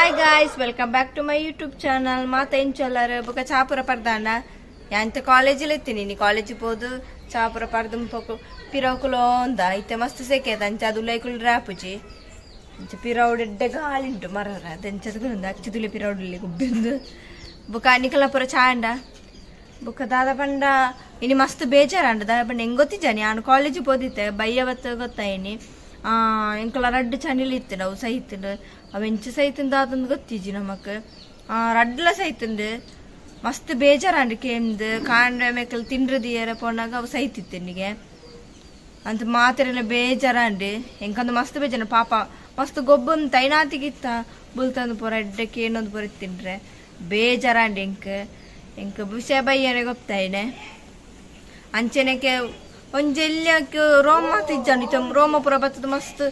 Hi guys, welcome back to my YouTube channel. ಮಾತ ಇಂಚಲ್ಲರ್ ಬೊಕ ಚಾಪುರ ಪರ್ದಾಂಡ ಯಾಂತ college ಇತ್ತೀನಿ ನೀ ಕಾಲೇಜ್ ಪೋದು ಚಾಪುರ ಪರ್ದು ಪೊಕು ಪಿರವುಕುಲು ಒಂದ ಇತ್ತೆ ಮಸ್ತ್ ಸೆಕೆ ಅಂಚ ಅದು ಉಲೈಕುಲು ರಾಪುಜಿ ಅಂಚ ಪಿರವುಡು ಎಡ್ಡೆ ಗಾಳಿ ಉಂಟು ಮರರ ಅದಂಚದ ಅಚ್ಚುದುಲೆ ಪಿರವುಡು ಗುಬ್ಬಿಂದು ಬೊಕ ನಿಕಲ ಪುರ ಚಾಂಡ ಬೊಕ ದಾದ ಪಂಡ ಇನಿ ಮಸ್ತ್ ಬೇಜಾರಂಡ ದಾದ ಪಂಡ ಹೆಂಗ್ ಗೊತ್ತಿಜ್ಜಾನಿ ನಾನು ಕಾಲೇಜ್ ಪೋದಿತ್ತೆ ಬಯ್ಯವತ್ತು ಗೊತ್ತಾಯಿನಿ ಎಂಕಲ ರಡ್ಡ್ ಚನಿಲ್ ಇತ್ತು ಅವು ಸೈತುಂಡು ಅವು ಎಂಚ ಸೈತುಂಡು ದಾದಂದು ಗೊತ್ತಿಜ್ಜಿ ನಮಕ್ ರಡ್ಡ್ಲ ಸೈತುಂಡು ಮಸ್ತ್ ಬೇಜಾರಂಡು ಕೇಂದು ಕಾಂಡ್ರೆ ಮೇಕಲ್ ತಿಂಡ್ರದಿಯರ ಪೋನಾಗ ಅವು ಸೈತಿತ್ತು ಅಂತ ಮಾತೆರೆಲ್ಲ ಬೇಜಾರಂಡು ಎಂಕಂದು ಮಸ್ತ್ ಬೇಜಾರ ಪಾಪ ಮಸ್ತ್ ಗೊಬ್ಬನ್ ತೈನಾತಿಗಿತ್ತ ಬುಲ್ತಂದು ಪೂರ ಎಡ್ಡೆ ಕೇನೊಂದು ಪೂರ ತಿಂಡ್ರೆ ಬೇಜಾರಂಡು ಎಂಕ್ ಎಂಕ್ ವಿಷಯ ಬಯ್ಯರೆ ಗೊತ್ತಾಯಿನೆ ಅಂಚೆನೆಕೆ ಒಂಜೆಲ್ಲಕ್ಕೆ ರೋಮ ತಿಜ್ಜಾಂಡು ಇತ್ತ ರೋಮ ಪೂರ ಬತ್ತದ ಮಸ್ತ್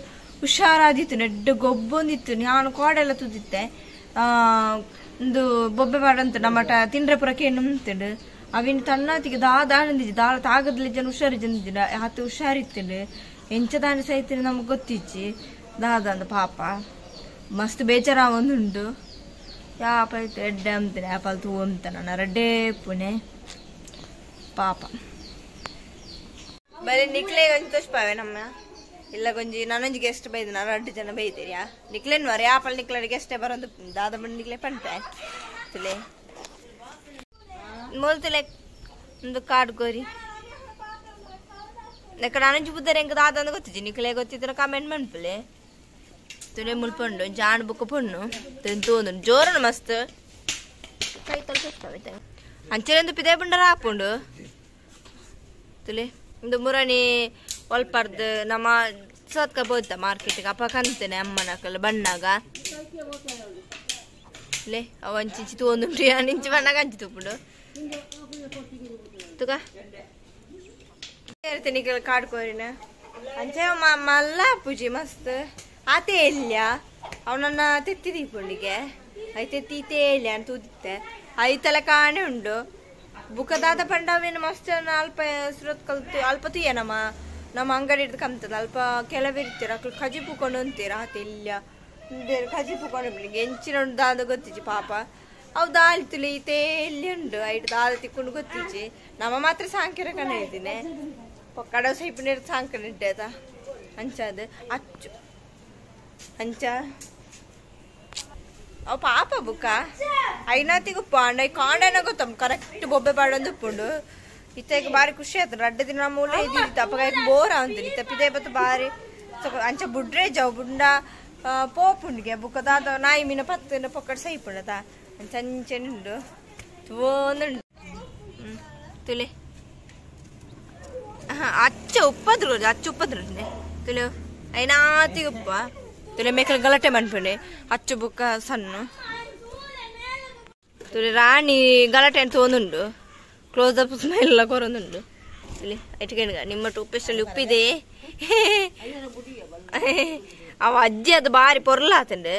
ಹುಷಾರಾದಿತ್ತು ನೆಡ್ಡು ಗೊಬ್ಬೊಂದಿತ್ತು ನಾನು ಕೋಡೆಲ್ಲ ತುದಿತ್ತೆ ಒಂದು ಬೊಬ್ಬೆ ಮಾಡಂತ ನಮ್ಮಟ ತಿಂಡ್ರೆ ಪೂರ ಕೇನು ಉಂಟು ಅವಿನ ತಣ್ಣತಿಗೆ ದಾದಾನಂದಿಜ್ಜಿ ದಾಳ ತಾಗದ್ಲಿ ಜನ ಹುಷಾರಿ ಜನ ಆತ ಹುಷಾರಿತ್ತುಂಡು ಎಂಚ ದಾನ ಸೈತಿನ ನಮಗೆ ಗೊತ್ತಿಜ್ಜಿ ದಾದಂದ ಪಾಪ ಮಸ್ತ್ ಬೇಜಾರ ಒಂದುಂಡು ಯಾಪ ಎಡ್ಡೆ ಅಂತೀನಿ ಆಪಲ್ ತೂ ಅಂತ ನಾನು ರಡ್ಡೇ ಪುಣೆ ಪಾಪ ಬರೀ ನಿಕ್ಲೆ ಒಂಜಿ ತೋಚ್ಪಾವೆ ನಮ್ಮ ಇಲ್ಲ ಗೊಂಜಿ ನಾನೊಂಜಿ ಗೆಸ್ಟ್ ಬೈದು ನಾನು ರಡ್ಡು ಜನ ಬೈದಿರಿಯಾ ನಿಕ್ಲೇನ್ ವರೆ ಆಪಲ್ ನಿಕ್ಲಡ್ ಗೆಸ್ಟೇ ಬರೋದು ದಾದ ಬಂದು ನಿಕ್ಲೆ ಪಂಟೆ ತುಲೆ ಮೂಲ್ ತುಲೆ ಒಂದು ಕಾರ್ಡ್ ಗೋರಿ ನೆಕ್ಕ ನಾನೊಂಜಿ ಬುದ್ಧರೆ ಎಂಕ ದಾದ ಅಂದ್ ಗೊತ್ತಿಜ್ಜಿ ನಿಕ್ಲೆ ಗೊತ್ತಿದ್ರೆ ಕಮೆಂಟ್ ಮನ್ಪುಲೆ ತುಲೆ ಮುಲ್ಪಂಡು ಜಾನ್ ಬುಕ್ಕ ಪೊಣ್ಣು ತೋಂದು ಜೋರನು ಮಸ್ತ್ ಕೈ ತೋಚ್ಪಾವೆ ಅಂಚೆನೆಂದು ಪಿದೆ ಬಂಡರ ಆಪುಂಡು ತುಲೆ ಒಂದು ಮುರಣಿ ಒಲ್ಪರ್ದು ನಮ್ಮ ಸತ್ಕ ಬೋತ ಮಾರ್ಕೆಟ್ಗೆ ಅಪ್ಪ ಕಂತೇನೆ ಅಮ್ಮನಕಲ್ ಬಣ್ಣಾಗ ಲೇ ಅವ ಅಂಚಿಂಚಿ ತೋಂದುಂಟು ಇಂಚಿ ಬಣ್ಣಾಗ ಅಂಚಿ ತುಪ್ಪುಂಡು ತುಕ ಹೇಳ್ತೀನಿ ಕಾಡ್ಕೋರಿನ ಅಂಚೆ ಮಲ್ಲ ಪೂಜಿ ಮಸ್ತ್ ಆತೆ ಎಲ್ಯ ಅವನನ್ನ ತೆತ್ತಿ ದೀಪುಂಡಿಗೆ I ತೆತ್ತಿ ತೇಲ್ಯ ಅಂತ ತೂದಿತ್ತೆ ಐತಲ ಕಾಣೆ ಉಂಡು ಬುಕದಾದ ಪಂಡವೇನು ಮಸ್ತ್ ಅಲ್ಪ ಸುರತ್ ಕಲ್ತು ಅಲ್ಪ ತುಯ್ಯ ನಮ್ಮ ನಮ್ಮ ಅಂಗಡಿ ಹಿಡ್ದು ಕಮ್ತದ ಅಲ್ಪ ಕೆಲವಿರ್ತೀರ ಅಕ್ಲು ಕಜಿ ಪೂಕೊಂಡು ಅಂತೀರ ಆತ ಇಲ್ಲ ಬೇರೆ ಕಜಿ ಪೂಕೊಂಡು ಬಿಡ್ಲಿಕ್ಕೆ ಎಂಚಿನ ಉಂಡು ದಾದ ಗೊತ್ತಿಜ್ಜಿ ಪಾಪ ಅವು ದಾಲ್ ತುಲಿ ಎಲ್ಲಿ ಉಂಡು ಐಟ್ ದಾದ ತಿಕ್ಕೊಂಡು ಗೊತ್ತಿಜ್ಜಿ ನಮ್ಮ ಮಾತ್ರ ಸಾಂಕಿರ ಕಣ ಇದ್ದೀನಿ ಪಕ್ಕಡ ಸೈಪು ನೀರು ಸಾಂಕನ ಇಡ್ಡೇತ ಅಂಚದು ಅಚ್ಚು ಅಂಚ ಅವು ಪಾಪ ಬುಕ್ಕ ಐನಾತಿಗೆ ಉಪ್ಪು ಕಾಂಡನ ಗೊತ್ತ ಕರೆಕ್ಟ್ ಬೊಬ್ಬೆ ಪಾಡೊಂದು ಉಪ್ಪುಂಡು ಇತ್ತಗೆ ಬಾರಿ ಖುಷಿ ಆಯ್ತು ರಡ್ಡ ದಿನ ಮೂಲ ಇದ್ದಿತ್ತು ಅಪ್ಪಗ ಬೋರ್ ಅಂತೀನಿ ತಪ್ಪಿದೆ ಬತ್ತು ಬಾರಿ ಅಂಚ ಬುಡ್ರೆ ಜವು ಬುಂಡ ಪೋಪುಂಡಿಗೆ ಬುಕ್ಕದಾದ ನಾಯಿ ಮೀನ ಪತ್ತಿನ ಪೊಕ್ಕಡ್ ಸೈಪುಂಡತ ಅಂಚ ಅಂಚೆನುಂಡು ತೋಂದುಂಡು ತುಲೆ ಅಚ್ಚ ಉಪ್ಪದ್ರು ಅಚ್ಚ ಉಪ್ಪದ್ರು ತುಲೆ ಐನಾತಿಗೆ ಉಪ್ಪ ತುಲೆ ಮೇಕಲ್ ಗಲಾಟೆ ಮನ್ಪುಂಡೆ ಅಚ್ಚು ಬುಕ್ಕ ಸಣ್ಣ ತುಲೆ ರಾಣಿ ಗಲಾಟೆ ತೋಂದುಂಡು ಕ್ಲೋಸ್ ಅಪ್ ಸ್ಮೈಲ್ ಕೊರೊಂದುಂಡು ತುಲೆ ಇಟ್ಕೊಂಡು ನಿಮ್ಮ ಟೂಪೇಸ್ಟಲ್ಲಿ ಉಪ್ಪಿದೆ ಅವ ಅಜ್ಜಿ ಅದು ಬಾರಿ ಪೊರ್ಲಾತುಂಡು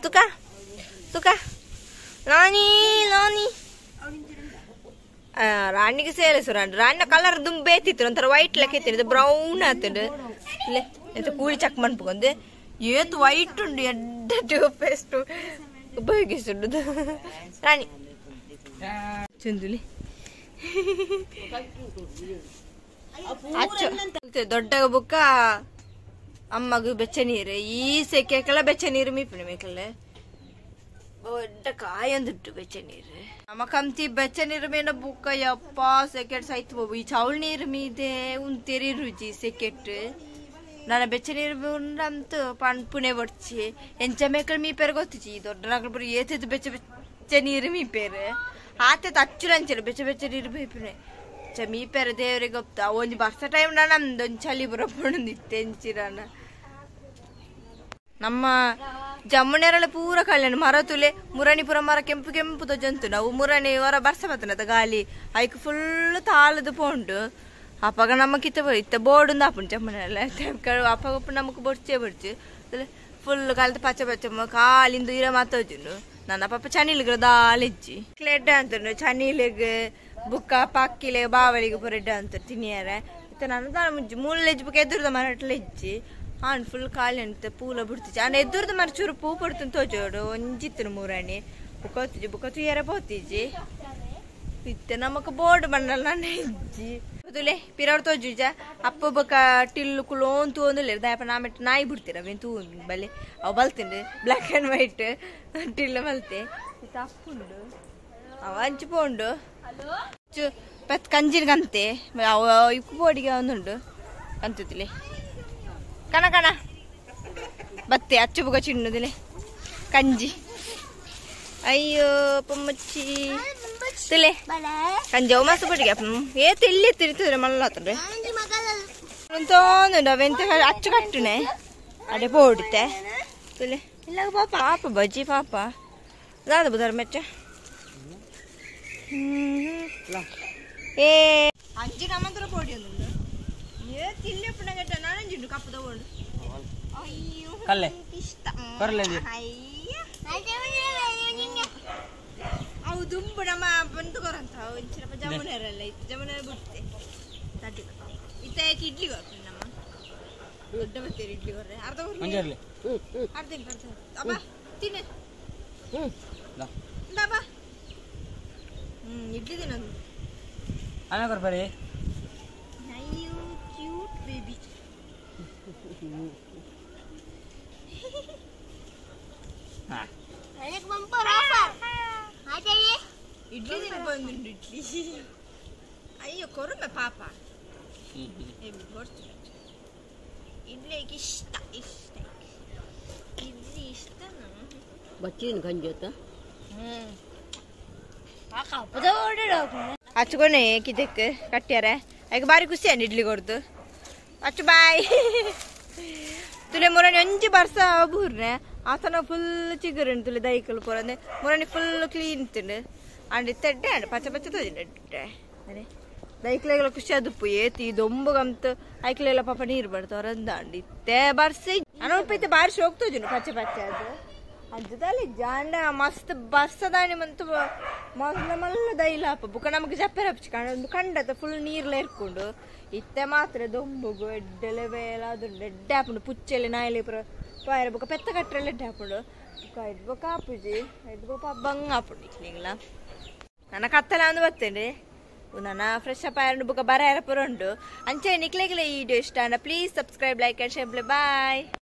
ತುಕ ತುಕ ರಾಣಿ ರಾಣಿ ರಾಣಿಗೆ ಸೇರಿಸು ರಾಣಿ ರಾಣಿನ ಕಲರ್ ದುಂಬೇತಿತ್ತು ಒಂಥರ ವೈಟ್ ಲೆಕ್ಕ ಇತ್ತು ಬ್ರೌನ್ ಆತುಂಡು ಇಲ್ಲೇ ಎಂತ ಕೂಳಿ ಚಕ್ ಮನ್ಪುಕೊಂದು ಏತು ವೈಟ್ ಉಂಡು ಎಡ್ಡ ಟೂಪೇಸ್ಟ್ ಉಪಯೋಗಿಸುಂಡು ರಾಣಿ ಚುಂದುಲಿ ಅಚ್ಚು ದೊಡ್ಡ ಬುಕ್ಕ ಅಮ್ಮಗು ಬೆಚ್ಚ ನೀರು ಈ ಸೆಕೆಕೆಲ್ಲ ಬೆಚ್ಚ ನೀರು ಮೀಪುಣಿ ಮೇಕಲ್ಲ ದೊಡ್ಡ ಕಾಯೊಂದುಂಟು ಬೆಚ್ಚ ನೀರು ನಮ್ಮ ಕಮ್ತಿ ಬೆಚ್ಚ ನೀರು ಮೇನ ಬುಕ್ಕ ಯಪ್ಪ ಸೆಕೆಟ್ ಸೈತು ಈ ಚೌಳ್ ನೀರು ಮೀದೆ ಉಂತೇರಿ ರುಚಿ ಸೆಕೆಟ್ ನನ್ನ ಬೆಚ್ಚ ನೀರು ಉಂಡಂತು ಪನ್ಪುಣೆ ಬಡ್ಚಿ ಎಂಚ ಮೇಕಲ್ ಮೀಪೇರು ಗೊತ್ತಿಚ್ಚಿ ಈ ದೊಡ್ಡ ನಗಲು ಪೂರ ಏತಿದ್ದು ಬೆಚ್ಚ ಬೆಚ್ಚ ನೀರು ಮೀಪೇರು ಆತೆ ತಚ್ಚುರಂಚರು ಬೆಚ್ಚ ಬೆಚ್ಚ ನೀರು ಮೀಪುಣೆ ಚ ಮೀಪೇರು ದೇವರಿಗೆ ಗೊತ್ತ ಒಂಜಿ ಬರ್ಸ ಟೈಮ್ ನಮ್ದು ಒಂಜಿ ಚಳಿ ಬರಪುಂಡಿತ್ತು ಎಂಚಿರನ ನಮ್ಮ ಜಮ್ಮುನೆರಳೆ ಪೂರ ಕಲ್ಯಾಣ ಮರ ತುಲೆ ಮುರಣಿ ಪೂರ ಮರ ಕೆಂಪು ಕೆಂಪು ಜಂತು ನಾವು ಮುರಣಿ ಹೊರ ಬರ್ಸ ಬತ್ತನದ ಗಾಲಿ ಐಕ್ ಫುಲ್ ತಾಳದು ಪೋಂಡು ಅಪ್ಪಗ ನಮ್ಮ ಕಿತ್ತ ಇತ್ತ ಬೋರ್ಡ್ ಆಪುಂಡು ಜಮ್ಮನೆಲ್ಲ ಅಪ್ಪಗ ನಮಕ್ ಬೊಡ್ಚೇ ಬೊಡ್ಚು ಫುಲ್ ಕಾಲದ ಪಚ್ಚ ಪಚ್ಚ ಕಾಲಿಂದು ಇರ ಮಾತೋಜುಂಡು ನನ್ನ ಪಾಪ ಚನಿಲ್ಗ್ ದಾಲಿಜ್ಜಿ ಎಡ್ಡೆ ಅಂತುಂಡು ಚನಿಲಿಗ್ ಬುಕ್ಕ ಪಕ್ಕಿಲೆ ಬಾವಲಿಗೆ ಪೂರ ಎಡ್ಡೆ ಅಂತ ತಿನಿಯರೆ ಇತ್ತ ನಾನು ದಾಲ ಮುಂಚೆ ಮುಳ್ಳೆಜ್ಜಿ ಬುಕ್ಕ ಎದುರುದ ಮರಟ್ಲೆಜ್ಜಿ ಆಂಡ್ ಫುಲ್ ಖಾಲಿ ಅಂತ ಪೂಲ ಬಿಡ್ತಿಜಿ ಆಂಡ ಎದುರ್ದು ಮರ ಚೂರು ಪೂ ಪಡ್ತು ತೋಜೋಡು ಒಂಜಿತ್ತಿನ ಮೂರಣಿ ಬುಕ್ಕ ಬುಕ್ಕ ತುಯ್ಯರ ಪೋತಿಜಿ ಇತ್ತೆ ನಮಕ್ ಬೋರ್ಡ್ ಬಣ್ಣಲ್ಲ ಇಜ್ಜಿ ತುಲೆ ಪಿರವ್ರು ತೋಜುಜ ಅಪ್ಪ ಬೊಕ ಟಿಲ್ಲು ಕುಲೋನ್ ತೂಂದುಲ್ಲೆರ್ ದಾಯಪ ನಾಮೆಟ್ ನಾಯಿ ಬಿಡ್ತೀರ ಅವೇನ್ ತೂ ಬಲೆ ಅವು ಬಲ್ತಿಂಡು ಬ್ಲ್ಯಾಕ್ ಅಂಡ್ ವೈಟ್ ಟಿಲ್ಲು ಬಲ್ತೆ ಇತ್ತ ಅಪ್ಪುಂಡು ಅವ ಅಂಚು ಪೋಂಡು ಪತ್ ಕಂಜಿನ ಕಂತೆ ಅವ ಇಕ್ಕು ಬೋಡಿಗೆ ಒಂದುಂಡು ಕಂತುತಿಲೆ ಕಣ ಕಣ ಬತ್ತೆ ಅಚ್ಚು ಬುಗ ಚಿಣ್ಣುದಿಲೆ ಕಂಜಿ ಅಯ್ಯೋ ಪಮ್ಮಚ್ಚಿ ತುಲೆ ಕಂಜಿ ಅವು ಮಸ್ತ್ ಬಡಿಗೆ ಏತ್ ಇಲ್ಲಿ ತಿರುತ್ತಿದ್ರೆ ಮಲ್ಲ ತೋಂದುಂಡು ಅವೆಂತ ಅಚ್ಚು ಕಟ್ಟುನೆ ಅಡೆ ಪೋಡಿತೆ ತುಲೆ ಪಾಪ ಬಜ್ಜಿ ಪಾಪ ದಾದ ಬುಧಾರ ಮೆಚ್ಚ ಏ ಅಂಜಿ ನಮ್ಮಂತರ ಪೋಡಿ ಒಂದುಂಡು ಏ ತಿಲ್ಲಿ ಪುಣಗಟ್ಟ ನಾನಂಜಿಂಡು ಕಪ್ಪು ತಗೊಂಡು ಅಯ್ಯೋ ಇಷ್ಟ ಅಯ್ಯ ಅವು ದುಂಬು ನಮ್ಮ ಬಂದು ಕೊರಂತ ಒಂಚಿನಪ್ಪ ಜಮುನರೆಲ್ಲ ಇತ್ತು ಜಮುನರ ಬಿಡ್ತೆ ತಡ್ಡಿ ಇತ್ತ ಯಾಕೆ ಇಡ್ಲಿ ಕೊರ್ಪು ನಮ್ಮ ದೊಡ್ಡ ಬತ್ತೀರಿ ಇಡ್ಲಿ ಕೊರ್ರೆ ಅರ್ಧ ಕೊರ್ಲಿ ಅರ್ಧ ಅಬ್ಬ ತಿನ್ನೆ ಬಾ ಇಡ್ಲಿ ತಿನ್ನೋದು ಆಮೇಲೆ ಕೊರ್ಪರಿ ಅಯ್ಯೋ ಕ್ಯೂಟ್ ಬೇಬಿ ಇಡ್ಲಿ ತಿನ್ನ ಬಂದುಂಡು ಇಡ್ಲಿ ಅಯ್ಯೋ ಕೊರುಮೆ ಪಾಪ ಇಡ್ಲಿ ಇಷ್ಟ ಇಷ್ಟ ಇಡ್ಲಿ ಇಷ್ಟ ಬಚ್ಚಿನ ಗಂಜಿ ಆತ ಅಚ್ಚುಕೊನೆ ಕಿದಕ್ಕೆ ಕಟ್ಟ್ಯಾರ ಐಕ್ ಬಾರಿ ಖುಷಿ ಅಂಡ್ ಇಡ್ಲಿ ಕೊಡ್ದು ಅಚ್ಚು ಬಾಯ್ ತುಲೆ ಮುರಣಿ ಒಂಜಿ ಬರ್ಸ ಬೂರ್ನೆ ಆತನ ಫುಲ್ ಚಿಗುರುಂಡು ತುಲೆ ದೈಕಲ್ ಪೂರ ಮುರಣಿ ಫುಲ್ ಕ್ಲೀನ್ ತಿಂಡು ಅಂಡ್ ಇತ್ತೆಡ್ಡೆ ಅಂಡ್ ಪಚ್ಚ ಪಚ್ಚ ತೋಜಿಂಡು ದೈಕ್ಲೆಗಳ ಖುಷಿ ಅದುಪ್ಪು ಏತಿ ದೊಂಬುಗಂತ ಐಕ್ಲೆಲ್ಲ ಪಾಪ ನೀರು ಬಡ್ತವ್ರಂದ ಅಂಡ್ ಇತ್ತೆ ಬರ್ಸಿ ಅನಲ್ಪ ಬಾರಿ ಶೋಕ್ ತೋಜುಂಡು ಪಚ್ಚ ಪಚ್ಚ ಅದು ಅಜ್ಜದಲ್ಲಿ ಜಾಂಡ ಮಸ್ತ್ ಬರ್ಸದಾನಿ ಮಂತು ಮಲ್ಲ ಮಲ್ಲ ದೈಲಾಪ ಬುಕ್ಕ ನಮಗೆ ಜಪ್ಪೆ ರಪ್ಚಿ ಕಂಡು ಕಂಡತ ಫುಲ್ ನೀರ್ಲ ಇರ್ಕೊಂಡು ಇತ್ತೆ ಮಾತ್ರ ದೊಂಬುಗು ಎಡ್ಡೆಲೆ ಬೇಲ ಅದು ಎಡ್ಡೆ ಹಾಪುಂಡು ಪುಚ್ಚೆಲೆ ನಾಯಿಲೆ ಪುರ ಪಾಯರ ಬುಕ್ಕ ಪೆತ್ತ ಕಟ್ಟರೆಲ್ಲ ಎಡ್ಡೆ ಹಾಪುಂಡು ಬುಕ್ಕ ಎಡ್ ಬೊಕ್ಕ ಆಪುಜಿ ಎಡ್ ಬೊಕ್ಕ ಬಂಗ ಆಪುಂಡು ಇಕ್ಲಿಂಗ್ಲ ನನ್ನ ಕತ್ತಲ ಅಂದು ಬರ್ತೇನೆ ನನ್ನ ಫ್ರೆಶ್ ಅಪ್ ಆಯರಂಡು ಬುಕ್ಕ ಬರ ಪುರ ಉಂಡು ಅಂಚೆ ನಿಕ್ಲೆಗ್ಲೆ ಈ ವಿಡಿಯೋ ಇಷ್ಟ ಅಂಡ please subscribe like and share bye.